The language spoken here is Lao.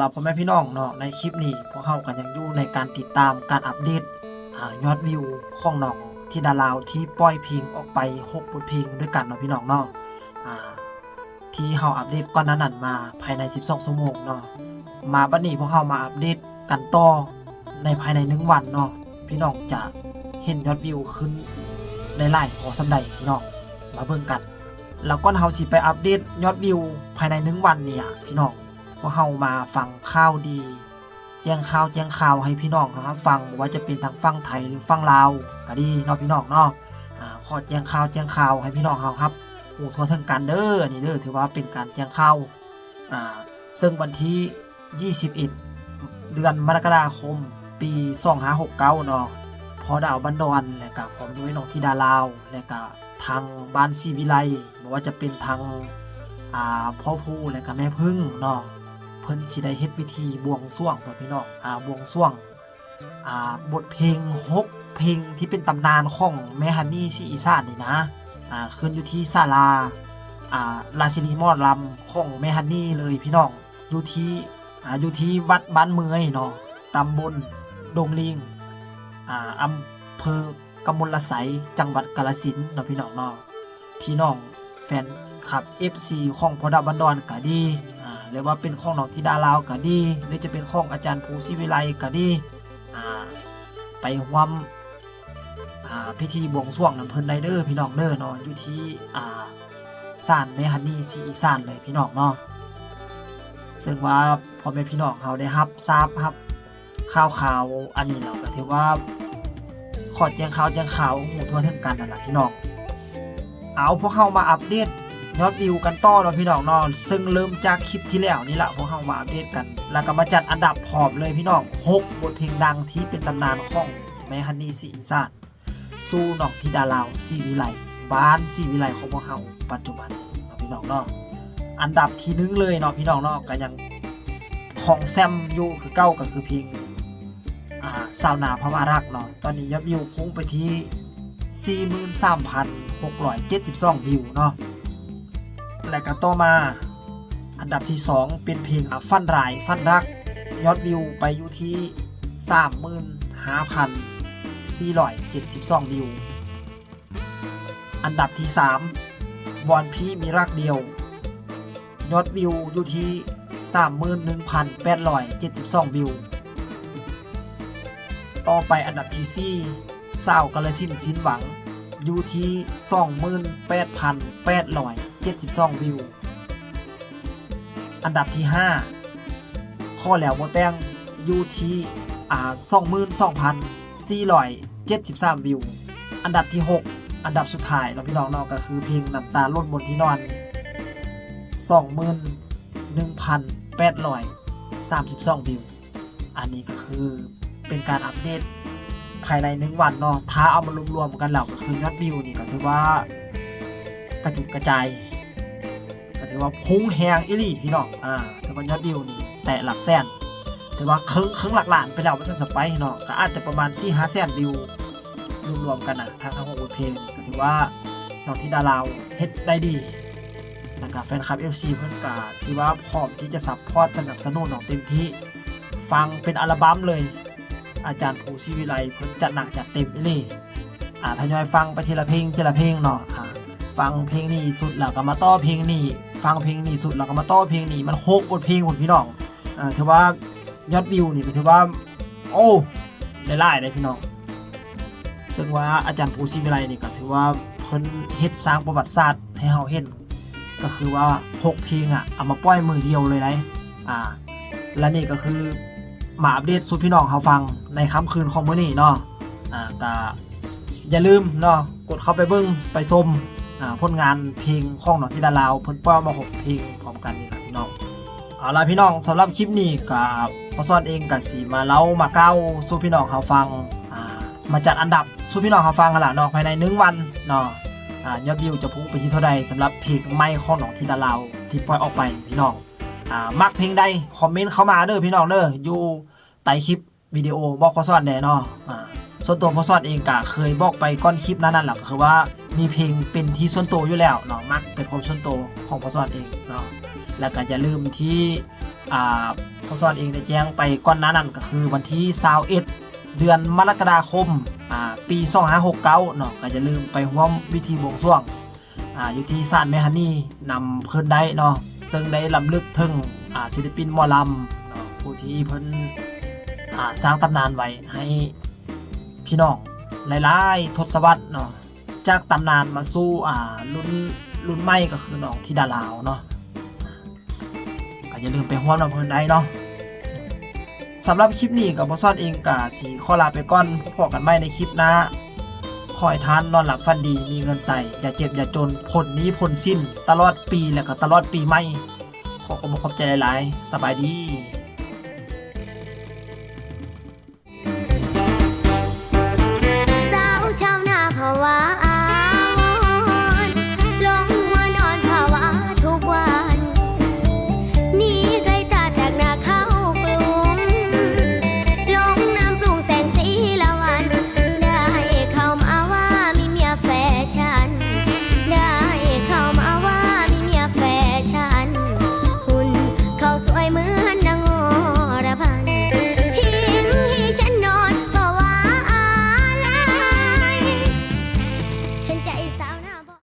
ລັບພໍ່ແມ່ພີ່ນ້ອງເນາະ ໃນຄລິບນີ້ພວກເຮົາກໍຍັງຢູ່ໃນການຕິດຕາມການອັບເດດ ອາ ຍອດວິວຂອງນ້ອງທິດາລາວ ທີ່ປ່ອຍເພງອອກໄປຫົກບົດເພງດ້ວຍກັນເນາະພີ່ນ້ອງເນາະ ອາ ທີ່ເຮົາອັບເດດກ່ອນໜ້ານັ້ນມາພາຍໃນສິບສອງຊົ່ວໂມງເນາະ. ມາບັດນີ້ພວກເຮົາມາອັບເດດກັນຕໍ່ໃນພາຍໃນໜຶ່ງວັນເນາະ ພີ່ນ້ອງຈະເຫັນຍອດວິວຂຶ້ນໄດ້ຫຼາຍພໍສ່ຳໃດພີ່ນ້ອງ ມາເບິ່ງກັນ. ແລ້ວກ່ອນເຮົາຊິໄປອັບເດດຍອດວິວພາຍໃນໜຶ່ງວັນນີ້ອະ ພີ່ນ້ອງ ພວກເຮົາມາຟັງຂ່າວດີ ແຈ້ງຂ່າວ ແຈ້ງຂ່າວໃຫ້ພີ່ນ້ອງເຮົາຮັບຟັງ ບໍ່ວ່າຈະເປັນທາງຝັ່ງໄທ ຫຼື ຝັ່ງລາວກໍດີເນາະ ພີ່ນ້ອງເນາະ. ອາ ຂໍແຈ້ງຂ່າວ ແຈ້ງຂ່າວໃຫ້ພີ່ນ້ອງເຮົາຮັບຮູ້ທົ່ວເຖິງກັນເດີ. ອັນນີ້ເດີ ຖືວ່າເປັນການແຈ້ງຂ່າວ ອາ ເຊິ່ງວັນທີ ຊາວເອັດ ເດືອນກໍລະກະດາຄົມ ປີສອງຫ້າຫົກເກົ້າເນາະ ພໍ່ດາວບ້ານດອນ ແລະກະພ້ອມດ້ວຍນ້ອງທິດາລາວ ແລະກະທາງບ້ານສີວິໄລ ບໍ່ວ່າຈະເປັນທາງ ອາ ພໍ່ພູ ແລະກະແມ່ເພິ່ງເນາະ ເພິ່ນຊິໄດ້ເຮັດພິທີບວງສວງ ພໍ່ແມ່ພີ່ນ້ອງ ອາ ບວງສວງ ອາ ບົດເພງຫົກເພງທີ່ເປັນຕຳນານຂອງແມ່ຮັນນີສີອີສານນີ້ນະ ອາ ຂຶ້ນຢູ່ທີ່ສາລາ ອາ ລາຊິນີໝໍລຳຂອງແມ່ຮັນນີເລີຍພີ່ນ້ອງ ຢູ່ທີ່ ອາ ຢູ່ທີ່ວັດບ້ານເມືອຍເນາະ ຕຳບົນດົງລີງ ອາ ອຳເພີກະມົນລະໄຊ ຈັງຫວັດກາລະສິນເນາະ ພີ່ນ້ອງເນາະ. ພີ່ນ້ອງແຟນຄລັບ ເອັຟຊີ ຂອງພໍ່ດາວບ້ານດອນກໍດີ ອາ ຫຼືວ່າເປັນຂອງນ້ອງທິດາລາວກໍດີ ຫຼືຈະເປັນຂອງອາຈານພູສີວິໄລກໍດີ ອາ ໄປຮ່ວມ ອາ ພິທີບວງສວງນຳເພິ່ນໄດ້ເດີ ພີ່ນ້ອງເດີເນາະ ຢູ່ທີ່ ອາ ສານແມ່ຮັນນີສີອີສານເລີຍ ພີ່ນ້ອງເນາະ. ເຊິ່ງວ່າພໍ່ແມ່ພີ່ນ້ອງເຮົາໄດ້ຮັບຊາບ ຮັບຂ່າວຄາວອັນນີ້ແລ້ວ ກໍຖືວ່າຂໍແຈ້ງຂ່າວ ແຈ້ງຂ່າວໃຫ້ຮູ້ທົ່ວເຖິງກັນນັ້ນລະ ພີ່ນ້ອງ. ເອົາ ພວກເຮົາມາອັບເດດຍອດວິວກັນຕໍ່ເນາະ ພີ່ນ້ອງເນາະ ເຊິ່ງເລີ່ມຈາກຄລິບທີ່ແລ້ວນີ້ລະ ພວກເຮົາມາອັບເດດກັນ ແລ້ວກໍມາຈັດອັນດັບພ້ອມເລີຍ ພີ່ນ້ອງ ຫົກບົດເພງດັງທີ່ເປັນຕຳນານຂອງແມ່ຮັນນີສີອີສານ ສູ່ນ້ອງທິດາລາວສີວິໄລ ບ້ານສີວິໄລຂອງພວກເຮົາປັດຈຸບັນເນາະ ພີ່ນ້ອງເນາະ. ອັນດັບທີໜຶ່ງເລີຍເນາະ ພີ່ນ້ອງເນາະ ກໍຍັງຄອງແຊມຢູ່ຄືເກົ່າ ກໍຄືເພງ ອາ ສາວນາພະວາລັກເນາະ ຕອນນີ້ຍອດວິວພຸ່ງໄປທີ່ສີ່ໝື່ນສາມພັນຫົກຮ້ອຍເຈັດສິບສອງວິວເນາະ. ແລະກະຕໍ່ມາ ອັນດັບທີສອງເປັນເພງ ອາ ຝັນຮ້າຍຝັນຮັກ ຍອດວິວໄປຢູ່ທີ່ສາມໝື່ນຫ້າພັນສີ່ຮ້ອຍເຈັດສິບສອງວິວ. ອັນດັບທີສາມ ວອນພີ່ມີຮັກດຽວ ຍອດວິວຢູ່ທີ່ສາມໝື່ນໜຶ່ງພັນແປດຮ້ອຍເຈັດສິບສອງວິວ. ຕໍ່ໄປອັນດັບທີສີ່ ສາວກາລະສິນສິນຫວັງ ຢູ່ທີ່ສອງໝື່ນແປດພັນແປດຮ້ອຍເຈັດສິບສອງວິວ. ອັນດັບທີຫ້າ ຂໍແລ້ວບໍ່ແຕ່ງ ຢູ່ທີ່ ອາ ສອງໝື່ນສອງພັນສີ່ຮ້ອຍເຈັດສິບສາມວິວ. ອັນດັບທີຫົກ ອັນດັບສຸດທ້າຍເນາະ ພີ່ນ້ອງເນາະ ກໍຄືເພງນ້ຳຕາຫຼົ່ນບົນທີ່ນອນ ສອງໝື່ນໜຶ່ງພັນແປດຮ້ອຍສາມສິບສອງວິວ. ອັນນີ້ກໍຄືເປັນການອັບເດດພາຍໃນໜຶ່ງວັນເນາະ ຖ້າເອົາມາລວມໆກັນແລ້ວ ກໍຄືຍອດວິວນີ້ກໍຖືວ່າກະຈຸດກະຈາຍ ກໍຖືວ່າພຸ່ງແຮງອີ່ຫຼີພີ່ນ້ອງ ອາ ຖືວ່າຍອດວິວນີ້ແຕະຫຼັກແສນ ຖືວ່າເຄິ່ງ ເຄິ່ງຫຼັກລ້ານໄປແລ້ວວ່າຊັ້ນຊະໄປເນາະ ກໍອາດຈະປະມານສີ່ຫ້າແສນວິວ ລວມໆກັນນະ ທັງ ທັງຫົກບົດເພງ ກໍຖືວ່ານ້ອງທິດາລາວເຮັດໄດ້ດີ ແລ້ວກໍແຟນຄລັບ ເອັຟຊີ ເພິ່ນກໍຖືວ່າພ້ອມທີ່ຈະຊັບພອດສະໜັບສະໜູນນ້ອງເຕັມທີ່ ຟັງເປັນອັລະບັມເລີຍ ອາຈານພູສີວິໄລເພິ່ນຈັດໜັກຈັດເຕັມອີ່ຫຼີ ອາ ທະຍອຍຟັງໄປທີລະເພງ ທີລະເພງເນາະ ອາ ຟັງເພງນີ້ສຸດແລ້ວກໍມາຕໍ່ເພງນີ້ ຟັງເພງນີ້ສຸດແລ້ວກໍມາຕໍ່ເພງນີ້ ມັນຫົກບົດເພງພຸ້ນພີ່ນ້ອງ ອາ ຖືວ່າຍອດວິວນີ້ກໍຖືວ່າ ໂອ້ ໄດ້ຫຼາຍເດ້ພີ່ນ້ອງ ເຊິ່ງວ່າອາຈານພູສີວິໄລນີ້ກໍຖືວ່າເພິ່ນເຮັດສ້າງປະຫວັດສາດໃຫ້ເຮົາເຫັນ ກໍຄືວ່າຫົກເພງອະ ເອົາມາປ່ອຍມື້ດຽວເລີຍໄດ໋ ອາ ແລະນີ້ກໍຄືມາອັບເດດສູ່ພີ່ນ້ອງເຮົາຟັງໃນຄ່ຳຄືນຂອງມື້ນີ້ເນາະ ອາ ກໍຢ່າລືມເນາະ ກົດເຂົ້າໄປເບິ່ງໄປຊົມ ອາ ຜົນງານເພງຂອງນ້ອງທິດາລາວ ເພິ່ນປ່ອຍອອກມາຫົກເພງພ້ອມກັນນີ້ລະພີ່ນ້ອງ. ເອົາລະພີ່ນ້ອງ ສຳລັບຄລິບນີ້ກໍພໍ່ສອນເອງກໍຊິມາເລົ່າມາກ່າວສູ່ພີ່ນ້ອງເຮົາຟັງ ອາ ມາຈັດອັນດັບສູ່ພີ່ນ້ອງເຮົາຟັງຫັ້ນລະເນາະ ພາຍໃນໜຶ່ງວັນເນາະ ອາ ຍອດວິວຈະພຸ່ງໄປທີ່ເທົ່າໃດ ສຳລັບເພງໃໝ່ຂອງນ້ອງທິດາລາວທີ່ປ່ອຍອອກໄປພີ່ນ້ອງ ອາ ມັກເພງໃດຄອມເມັນເຂົ້າມາເດີພີ່ນ້ອງເດີ ຢູ່ໃຕ້ຄລິບ ວິດີໂອບອກພໍ່ສອນແດ່ເນາະ ອາ ສ່ວນໂຕພໍ່ສອນເອງກະເຄີຍບອກໄປກ່ອນຄລິບໜ້ານັ້ນແລ້ວ ກໍຄືວ່າມີເພງເປັນທີ່ສ່ວນໂຕຢູ່ແລ້ວເນາະ ມັກເປັນຄວາມສ່ວນໂຕຂອງພໍ່ສອນເອງເນາະ ແລ້ວກະຢ່າລືມທີ່ ອ່າ ພໍ່ສອນເອງໄດ້ແຈ້ງໄປກ່ອນໜ້ານັ້ນ ກໍຄືວັນທີຊາວເອັດ ເດືອນມະລະກະດາຄົມ ອ່າ ປີສອງພັນຫ້າຮ້ອຍຫົກສິບເກົ້າເນາະ. ກໍຢ່າລືມໄປຮ່ວມພິທີບວງສວງ ອ່າ ຢູ່ທີ່ສານແມ່ຮັນນີນຳເພິ່ນໄດ້ເນາະ, ເຊິ່ງໄດ້ລຳລຶກເຖິງ ອ່າ ສິລະປິນໝໍລຳເນາະ ຜູ້ທີ່ເພິ່ນ ອ່າ ສ້າງຕຳນານໄວ້ໃຫ້ພີ່ນ້ອງຫຼາຍໆທົດສະວັດເນາະ, ຈາກຕຳນານມາສູ່ ອ່າ ລຸ້ນ ລຸ້ນໃໝ່ ກໍຄືນ້ອງທິດາລາວເນາະ. ກໍຢ່າລືມໄປຮ່ວມນຳເພິ່ນໄດ້ເນາະ. ສຳລັບຄລິບນີ້ກໍບໍ່ຊອດເອງກໍຊິຂໍລາໄປກ່ອນ, ພົບພໍ້ກັນໃໝ່ໃນຄລິບໜ້າ. ຂໍໃຫ້ທ່ານນອນຫຼັບຝັນດີ, ມີເງິນໃຊ້, ຢ່າເຈັບຢ່າຈົນ, ພົ້ນໜີ້ພົ້ນສິນຕະຫຼອດປີ ແລະ ກໍຕະຫຼອດປີໃໝ່. ຂໍຂອບອົກຂອບໃຈຫຼາຍໆ. ສະບາຍດີ.